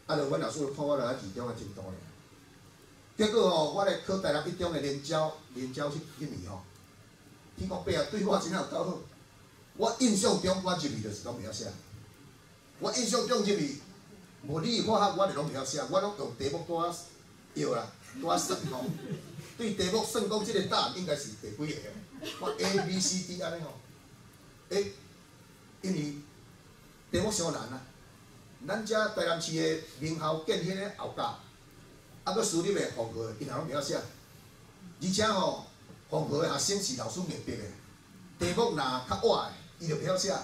啊，就阮老師就看我來二中的程度爾。結果吼，我咧考台南一中的聯招，聯招彼年吼，天公伯啊對我真正有夠好。我印象中我入去就是攏袂曉寫，我印象中入去物理化學我就攏袂曉寫，我攏用題目拄仔藥啦，拄仔算吼。對題目算講這個答案應該是第幾個？我 A B C D 按呢吼。欸，因為題目傷難啊！咱遮台南市的名校建迄个後甲，啊，閣私立的鳳和，𪜶也攏袂曉寫。而且吼，鳳和的學生是老師硬逼的，題目若較倚的，伊就袂曉寫。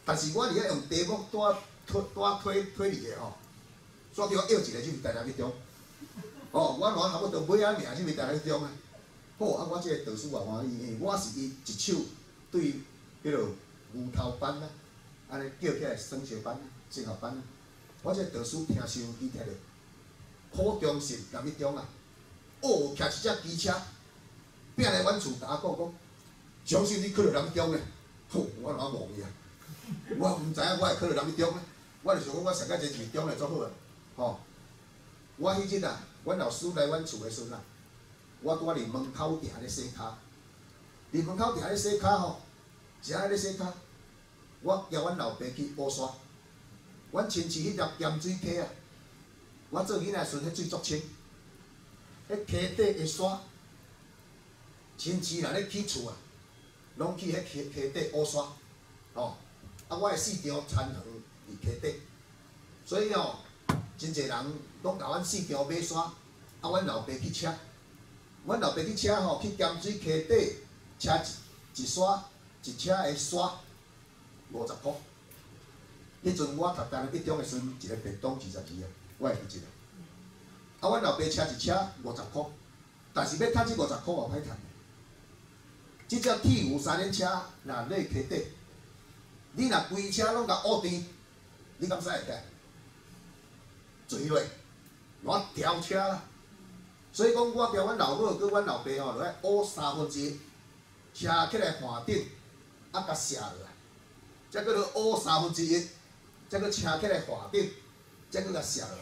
但是我佇遐用題目拄仔推拄仔推推理的吼，煞叫我臆一个入去台南一中。哦，我爛差不多尾仔名入去台南一中啊。好，啊，我這个導師也歡喜，因為我是伊一手對彼落牛頭班啊，按呢叫起來雙小班、升學班。我這個導師聽收音機聽著，苦中是南一中啊，哦，騎一隻機車，拚來阮厝共我講講，相信你考著南一中咧，好，我哪戇伊啊？我毋知影我會考著南一中咧，我就想講我上蓋這二中咧足好啊，吼！我彼日啊，阮老師來阮厝的時陣啊，我拄仔佇門口埕咧洗跤，佇門口埕咧洗跤吼，是按呢咧洗跤，我交阮老爸去烏沙。阮親戚彼條鹹水溪啊，我做囡仔時陣，彼水足清。彼溪底的沙，親戚若咧起厝啊，攏去彼溪溪底挖沙，吼。啊，我的四張田園佇溪底，所以吼，真濟人攏共阮四張買沙，啊，阮老爸去車，阮老爸去車吼，去鹹水溪底車一一沙一車的沙50箍。彼陣我讀台南一中的時陣，一個便當22啊，我會記得。啊，阮老爸車一車50箍，但是欲趁這50箍也歹趁。這隻鐵牛三輪車若落溪底，你若規車攏共烏甜，你敢使會起來？墜落，攏掉車啦。所以講，我交阮老母佮阮老爸吼，落來烏三分之一，車起來岸頂，啊，共卸落來，才閣落烏三分之一。才閣車起來岸頂，才閣共卸落來，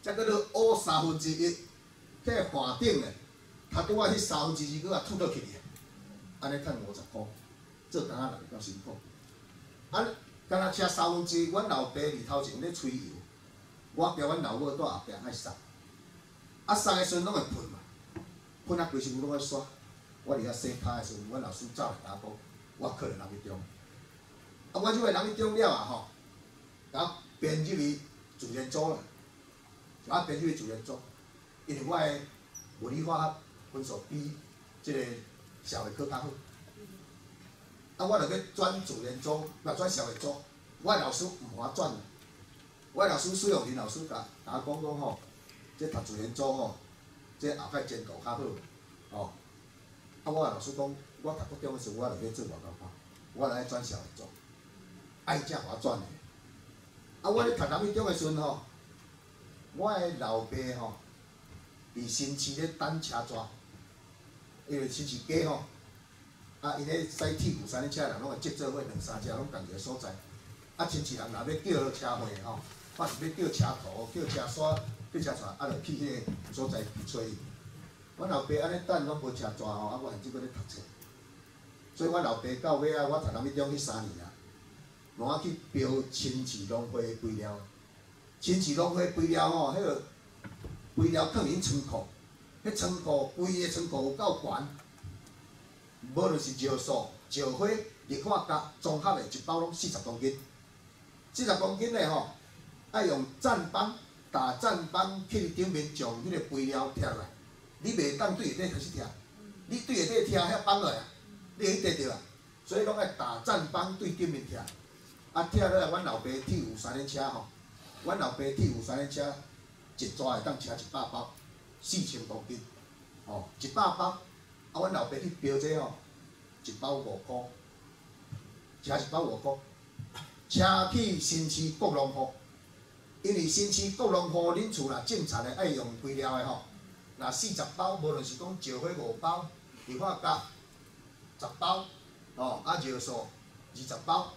才閣落烏三分之一，起來岸頂咧，頭拄仔彼三分之二閣共吐倒去咧，按呢趁五十箍，做工仔人夠辛苦。啊，敢若車三分之一，阮老爸佇頭前咧吹油，我交阮老母佇後壁愛捒。啊，捒的時陣攏會噴嘛，噴啊規身軀攏愛沙。我佇遐洗跤的時陣，阮老師走來共我講，我考著南一中。啊，我入去南一中了啊吼，共我編入去自然組啦，共我編入去自然組，因為我的物理化學分數比這個社會科較好。啊，我就欲轉自然組，欲轉社會組，我的老師毋予我轉。我的老師許永林老師共我講講吼，這讀自然組吼，這後蓋前途較好，吼。啊，我的老師講，我讀國中的時陣，我就欲做外交官，我來轉社會組，啊，伊才予我轉的。啊，我咧讀南一中的時陣吼，我的老爸吼，佇新市咧等車紙，因為新市街吼，啊，𪜶咧駛鐵牛三輪車的人攏會集做伙兩三隻攏仝一个所在。啊，親戚人若欲叫車貨吼，或是欲叫車塗、叫車沙、叫車帶，啊，就去彼个所在去揣伊。阮老爸按呢等攏無車紙吼，啊，我現這閣咧讀冊。所以阮老爸到尾仔，我讀南一中彼3年啊，攏去標新市農會的肥料。新市農會肥料吼，彼个肥料囥佇阮倉庫，彼倉庫規个倉庫有夠懸，無論是尿素、石灰、氯化鉀綜合的一包攏四十公斤，四十公斤的吼，愛用棧板打棧板去頂面將彼个肥料拆落來，你袂當對下底開始拆，你對下底拆遐放落來，你會去綴著啊，所以攏愛打棧板對頂面拆，啊拆落來，阮老爸鐵牛三輪車吼，阮老爸鐵牛三輪車一逝會當車100包，4000公斤，吼，一百包，啊，阮老爸去標這吼，一包5箍，車一包5箍，車去新市國農戶，因為新市國農戶恁厝若種田的愛用肥料的吼，若四十包，無論是講石灰5包，氯化鉀10包，吼，啊尿素20包，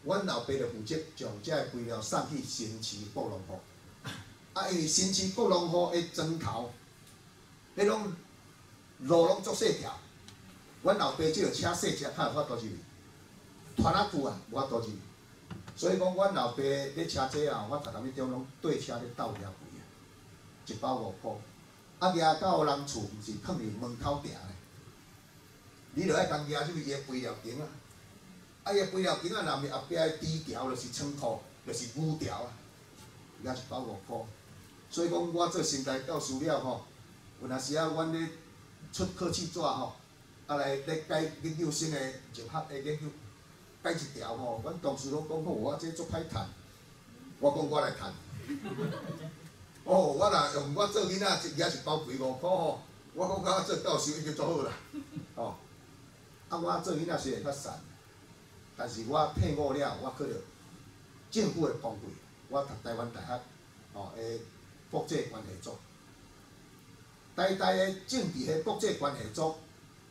阮老爸就負責將這个肥料送去新市國農戶。啊，因為新市國農戶的磚頭，彼攏路攏足細條，阮老爸這個車細隻較有法度入去，拖拉機啊無法度入去。所以講，阮老爸咧車這啊，我讀南一中攏綴車咧鬥遐肥啊，一包五箍。啊，夯到人厝，毋是囥佇門口埕咧，你著愛共夯入去伊的肥料間啊。啊，伊的肥料間啊，若毋是後壁的豬條，就是倉庫，就是牛條啊。遐一包五箍。所以講，我做成大教師了吼，有若時仔阮咧出考試紙吼，啊來咧改研究生的入學的研究，改一條吼，阮同事攏講好，我這足歹趁，我講我來趁。哦，我若用我做囡仔，一夯一包肥五箍吼，我講我做教授已經足好啦，吼。啊，我做囡仔雖然較散，但是我退伍了，我考著政府的公費，我讀台灣大學，吼的國際關係組。台大的政治系國際關係組，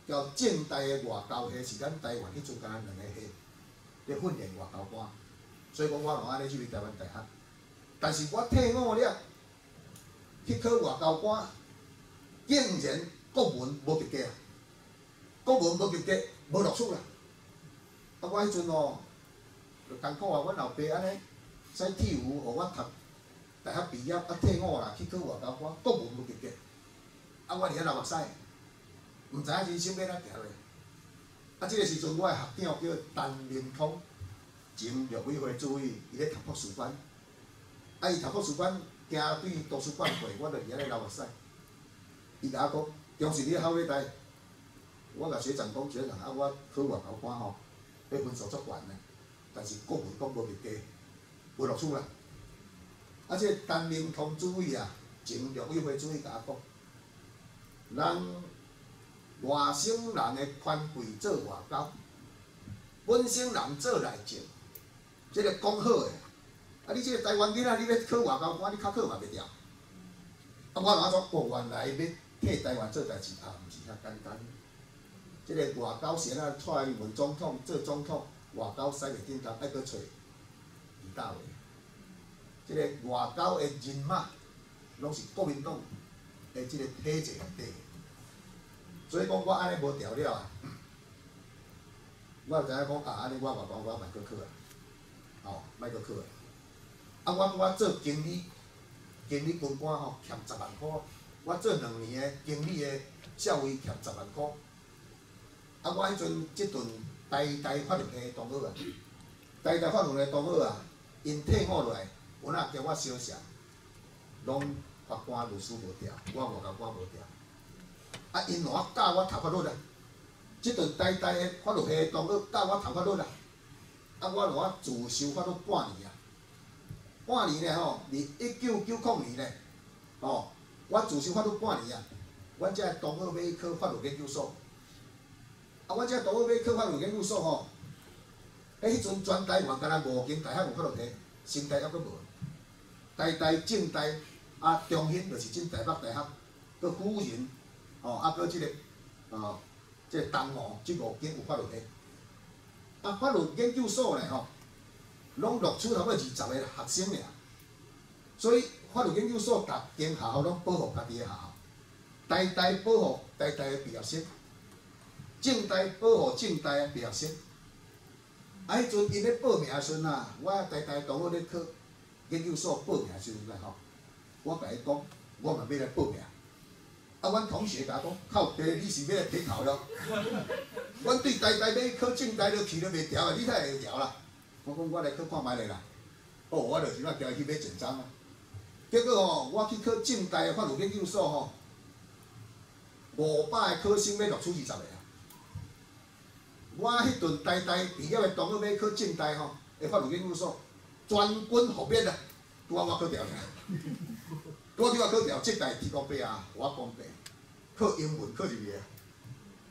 佮政大的外交系是咱台灣彼陣敢若兩個系咧訓練外交官，所以講我嘛按呢入去台灣大學。但是我退伍了，去考外交官，竟然國文無及格啊！國文無及格，無錄取啦。啊，我彼陣吼，就艱苦啊！阮老爸按呢，使鐵有予我讀大學畢業，啊退伍啦，去考外交官，國文無及格。啊，我佇遐流目屎，毋知影人生欲按怎行落。啊，這个時陣我的學長叫陳明通，前陸委會主委，伊咧讀博士班。啊，伊讀博士班行對圖書館過，我就佇遐咧流目屎。伊共我講，中時你考欲代？我共學長講，學長啊，我考外交官吼，彼分數足懸的，但是國文講無及格，無錄取啦。啊，這個陳明通主委啊，前陸委會主委共我講，人外省人的權貴做外交，本省人做內政，這个講好的。啊，你這个台灣囡仔，你欲考外交官，你較考嘛袂牢。啊，我就怎哦，原來欲替台灣做代誌也毋是遐簡單。這个外交是按怎蔡英文總統做總統，外交使袂振動，愛閣揣李大維。這个外交的人馬，攏是國民黨的這个體制內底。所以講我按呢無牢了啊，我就知影講啊，按呢我外交我莫閣考啊，吼，莫閣考啊。啊，我做經理，經理軍官吼，欠10萬箍。我做2年的經理的少尉欠十萬箍。啊，我彼陣這陣台大法律系同學啊，台大法律系同學啊，𪜶退伍落來，有哪叫我相識，攏法官、律師無牢，我外交官無牢。啊，𪜶兩教我讀法律啊，這陣台大的法律系同學教我讀法律啊，啊，我兩自修法律半年啊，半年咧吼，佇1990年咧，吼，我自修法律半年啊，阮這同學欲去考法律研究所。啊，阮這同學欲考法律研究所吼，彼彼陣全台灣敢若五間大學有法律系，成大猶閣無。台大、政大、啊中興就是今台北大學，閣輔仁，吼啊閣這个，哦，這个東吳，這五間有法律系。啊，法律研究所咧吼，攏錄取差不多20個學生爾，所以法律研究所逐間學校攏保護家己的學校，台大保護台大的畢業生。政大保護政大的畢業生，啊，彼陣𪜶咧報名的時陣啊，我台大同學咧考研究所報名的時陣來吼，我共伊講，我嘛欲來報名。啊，阮同學共我講，靠北，你是欲來提頭囉？阮對台大欲考政大都去都袂牢啊，你哪會牢啦？我講我來考看覓咧啦。哦，我就是怎叫伊去買簡章啊。結果吼，我去考政大的法律研究所吼，500個考生欲錄取20個啊。我彼陣台大畢業的同學欲考政大吼，的法律研究所，全軍覆滅啊！拄仔我考牢爾，拄仔我考牢，這屆天公伯啊，予我公平，考英文考入去啊。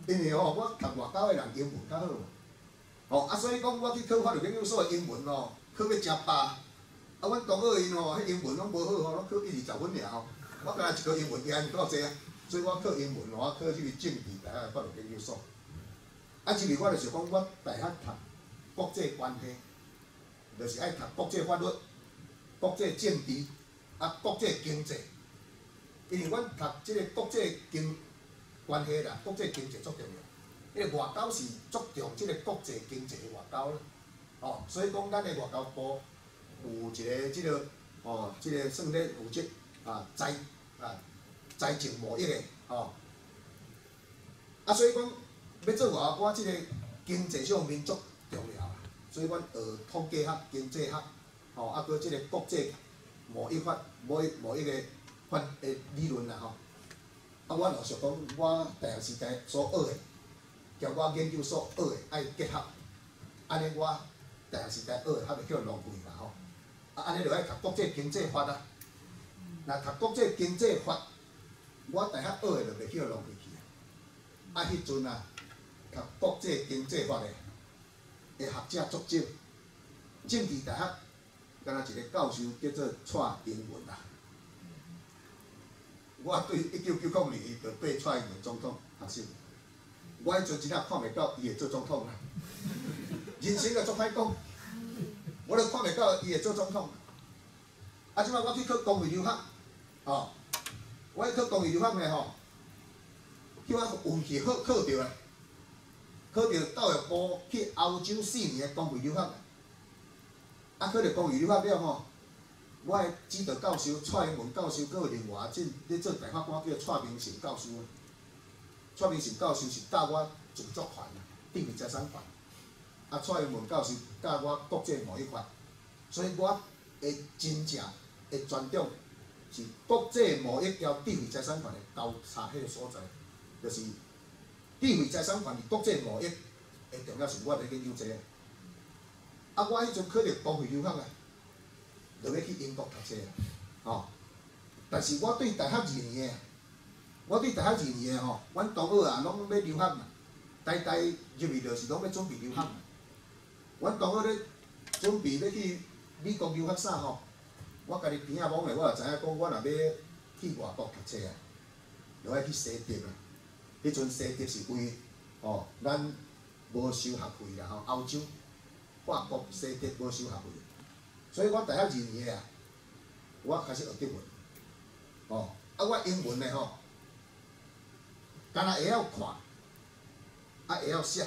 因為吼，我讀外交的人英文較好嘛。吼啊，所以講我去考法律研究所的英文吼，考欲誠飽。啊，阮同學𪜶吼，彼英文攏無好吼，攏考一二十分爾吼。我敢若一個英文贏𪜶夠濟啊，所以我考英文，我考去政治大學的法律研究所。啊，這裡我就想講，我大學讀國際關係，就是愛讀國際法律、國際政治。啊，國際經濟，因為阮讀這个國際經關係啦，國際經濟足重要，因為外交是足重這个國際經濟的外交啦，哦，所以講咱的外交部有一个這个哦，這个算咧負責啊財政貿易的吼，啊，所以講欲做外交官，這个經濟上面足重要啊，所以阮學統計學、經濟學，吼，啊，閣這个國際貿易法、貿易的法的理論啦吼。啊，我老實講，我大學時代所學的，共我研究所學的愛結合，按呢我大學時代學的較袂去予浪費啦吼。啊，按呢就愛讀國際經濟法啊。若讀國際經濟法，我大學學的就袂去予浪費去啊。啊，彼陣啊，讀國際經濟法的學者足少，政治大學敢若一个教授叫做蔡英文啊。我對1990年，伊就綴蔡英文總統學習。我彼陣真正看袂到伊會做總統啦。人生就足歹講，我都看袂到伊會做總統。啊，這擺我去考公費留學，吼，我去考公費留學呢吼，去我運氣好考著啊，考著教育部去歐洲4年的公費留學。啊，考著公費留學了吼，我的指導教授蔡英文教授，閣有另外一咧做大法官叫蔡明誠教授。蔡明誠教授是教我著作權啊，智慧財產權。啊，蔡英文教授教我國際貿易法，所以我的真正的專長是國際貿易佮智慧財產權的交叉彼个所在，就是智慧財產權佇國際貿易的重要性，我咧研究這个。啊，我彼陣考著公費留學啊，就欲去英國讀冊啊，吼。但是我對大學二年的，我對大學二年的吼，阮同學啊攏欲留學嘛，台大入去就是攏欲準備留學嘛。阮同學咧準備欲去美國留學啥吼，我家己邊仔摸的，我就知影講，我若欲去外國讀冊啊，就愛去西德啊。彼陣西德是為吼咱無收學費啦吼，歐洲法國、西德無收學費，所以我大學二年的啊，我開始學德文，吼，啊我英文的吼，敢若會曉看，啊會曉寫，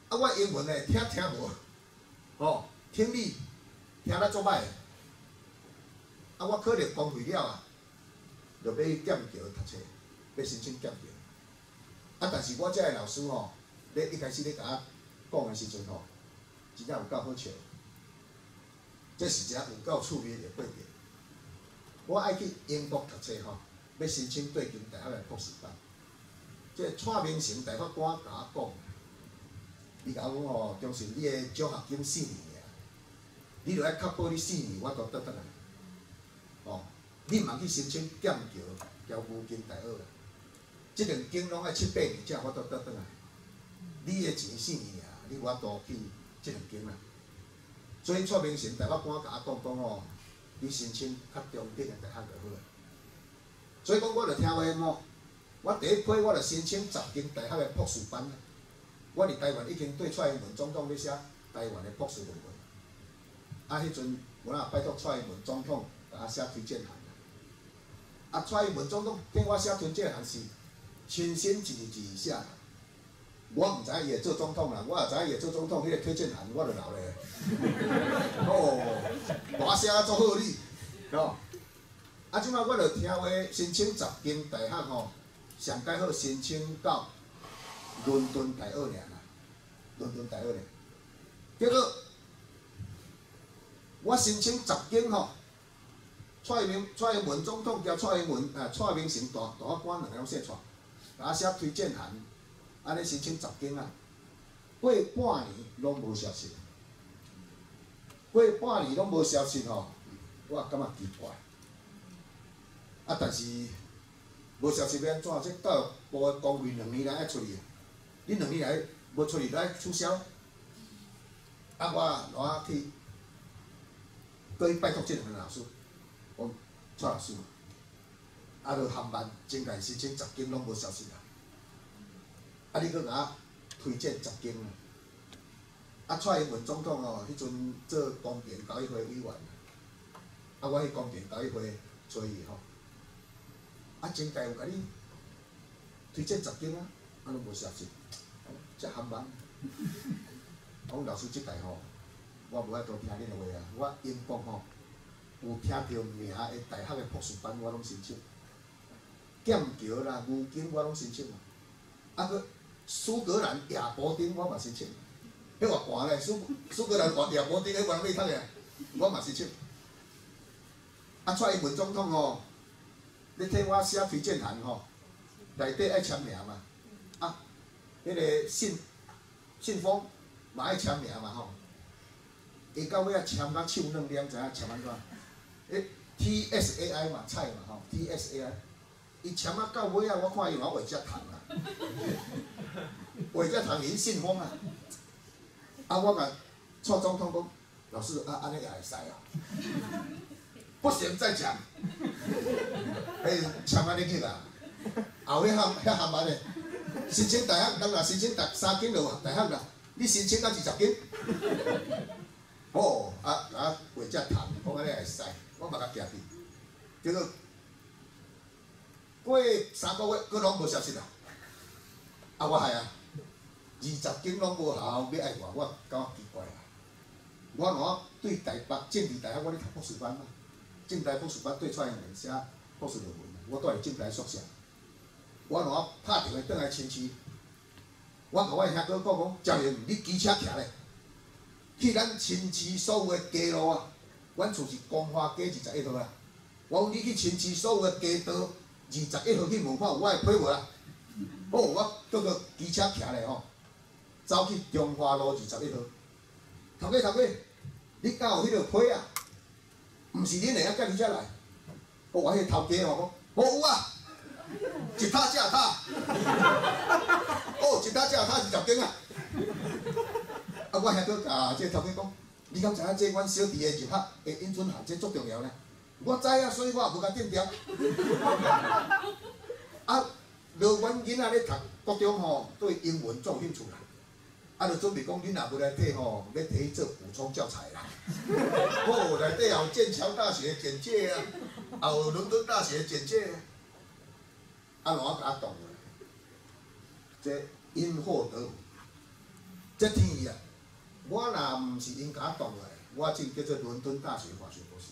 啊我英文的聽聽無，吼，聽力聽得足䆀的，啊我考著公費了啊，就欲去劍橋讀冊，欲申請劍橋，啊但是我遮的老師吼，咧一開始咧共我講的時陣吼，真正有夠好笑，這是一個有夠趣味的過程。我愛去英國讀冊吼，欲申請對牛大學的博士班。這个蔡明誠大法官共我講，伊共我講吼，中信你的獎學金四年爾，你著愛確保你四年我都倒轉來。哦，你毋通去申請劍橋、佮牛津大學啦，這兩間攏愛七八年才有法度倒轉來。你的錢四年爾，你無法度去這兩間啦。所以蔡明誠大法官共我講講吼，你申請較中等的大學就好啊。所以講，我就聽話吼，我第一批我就申請10間大學的博士班。我佇台灣已經對蔡英文總統咧寫台灣的博士論文。啊，彼陣我若拜託蔡英文總統共我寫推薦函。啊，蔡英文總統聽我寫推薦函是親身一字一字寫。我毋知影伊會做總統啦，我若知影伊會做總統，彼個推薦函我就留咧。哦，我寫啊足好哩，吼。啊，這擺我就聽話申請10間大學吼，上蓋好申請到倫敦大學爾啦，倫敦大學爾。結果我申請十間吼，蔡英文總統佮蔡英文啊蔡明誠大法官兩个攏姓蔡，共我寫推薦函，按呢申請十間啊，過半年攏無消息，過半年攏無消息吼，我也感覺奇怪。啊，但是無消息欲按怎？這教育部的公費兩年內愛出去，你兩年內無出去，就愛取消。啊，我挪去，閣去拜託這兩个老師，講蔡老師，啊，著含萬真共申請十間攏無消息啊！啊，你閣共我推薦十間啊！啊，蔡英文總統吼，彼陣做公平交易會委員，啊，我去工程教育會找伊吼，啊，前台有共你推薦10間啊，啊，攏無消息，遮含慢。我講老師，這屆吼，我無法度聽恁的話啊，我英國吼有聽著名的大學的博士班，我攏申請。劍橋啦、牛津我攏申請啊，啊閣蘇格蘭亞伯丁我嘛申請，彼偌寒咧，蘇格蘭亞伯丁彼無人欲讀的，我嘛申請。啊，蔡英文總統吼，咧替我寫推薦函吼，內底愛簽名嘛，啊，彼個信封嘛愛簽名嘛吼，伊到尾仔簽甲手軟黏，知影簽按怎？欸 TSAI 嘛，蔡嘛吼，TSAI，伊簽啊到尾仔，我看伊有畫隻蟲啊，畫隻蟲佇信封啊，啊，我共蔡總統講，老師啊，按呢也會使哦？不行再講，彼簽按呢去啦，後遐含遐含慢的，申請大學，人若申請讀三間就有大學啦，你申請到20間，哦，啊啊畫隻蟲，講按呢會使，我嘛共寄去，結果過3個月，閣攏無消息啦。啊，我係啊，20間攏無學校欲愛我，我感覺奇怪啊。我若對台北政治大學，我咧讀博士班嘛，政大博士班對蔡英文寫博士論文，我蹛佇政大宿舍。我若拍電話轉來親戚，我共我兄哥講講，趙榮，你騎車徛咧，去咱親戚所有的街路啊，阮厝是光華街21號啊。我講你去親戚所有的街道21號去問看有我的批無啊？好，我閣閣騎車徛咧吼，走去中華路21號。頭家頭家，你敢有彼個批啊？毋是恁的啊，寄佇遮來。哦，我彼個頭家吼講，無有啊，一塔正塔。哦，一塔正塔20間啊。啊，我兄哥共這個頭家講，你敢知影這阮小弟的入學的引准函，這足重要呢？我知啊，所以我也無共剪掉。啊，落阮囡仔咧讀國中吼，對英文足有興趣啦。啊，就準備講，恁若無來替吼，欲提去做補充教材啦。好，內底也有劍橋大學簡介啊，也有倫敦大學簡介啊。啊，讓我共擋落，這因禍得福，這天意啊！我若毋是𪜶共我擋落來，我進叫做倫敦大學法學博士，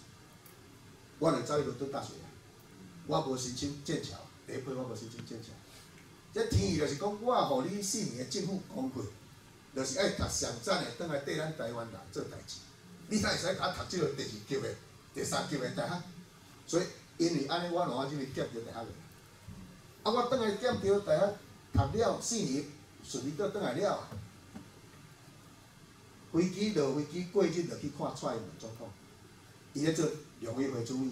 我就走去倫敦大學啊。我無申請劍橋，第一批我無申請劍橋。這天意就是講，我予你4年的政府公費，就是愛讀上讚的，轉來綴咱台灣人做代誌。你哪會使共我讀這個第二級的、第三級的大學？所以因為按呢，我兩入去劍橋大學。啊，我轉來劍橋大學讀了四年，順利閣轉來了。飛機落飛機過日就去看蔡英文總統，伊咧做兩委會主委。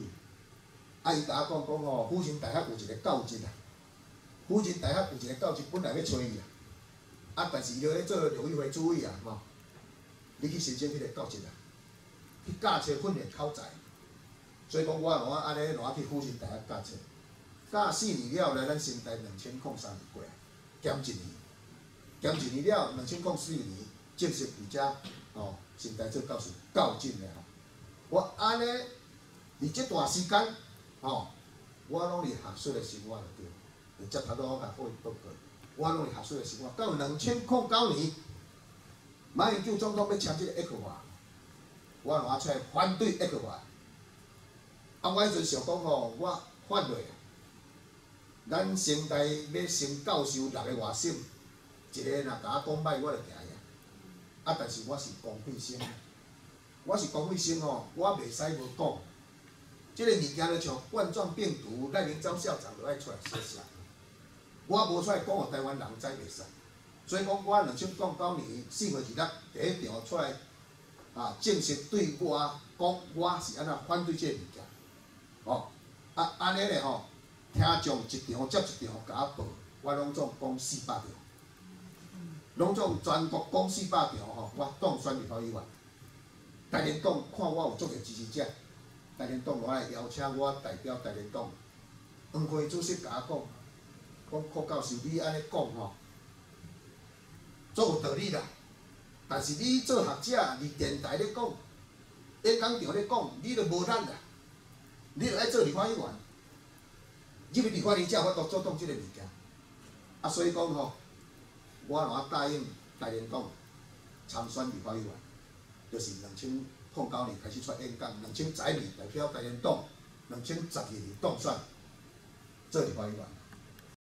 啊，伊共我講講吼，輔仁大學有一個教職啊，輔仁大學有一個教職本來欲揣伊啊，啊，但是伊咧做兩委會主委啊，吼，你去申請彼個教職啊，去教冊訓練口才。所以講我我按呢我去輔仁大學教冊，教四年了來咱成大2003年過來，減一年，減一年了，2004年正式佇遮吼，成大做教授教職的吼。我按呢，佇這段時間，吼，我攏佇學術的生活就對，就接頭拄我共各位報告，我攏佇學術的生活。到2009年，馬英九總統欲簽這個 ECFA，我拿出來反對 ECFA。啊，我彼陣想講吼，我反落，咱成大欲升教授六個外省，一個若共我講歹，我就行去。啊，但是我是公費生，我是公費生吼，我袂使無講。這個物件就像冠狀病毒，賴明昭校長就愛出來說聲。我無出來講，予台灣人知袂使。所以講，我2009年4月26第一場出來，啊，正式對外講，我是按怎反對這個物件。哦，啊，按呢咧吼，聽眾一場接一場共我報，我攏總講400場，攏總全國講四百場吼，我當選立法委員。台聯黨看我有足濟支持者，台聯黨我來邀請我代表台聯黨，黃奎主席共我講，講柯教授你按呢講吼，足有道理啦。但是你做學者，佇電台咧講，演講場咧講，你就無力啦。你著愛做立法委員，入去立法院才有法度阻擋這个物件。啊，所以講吼，我若答應台聯黨參選立法委員，就是2009年開始出演講，2012代表台聯黨，2012年當選做立法委員。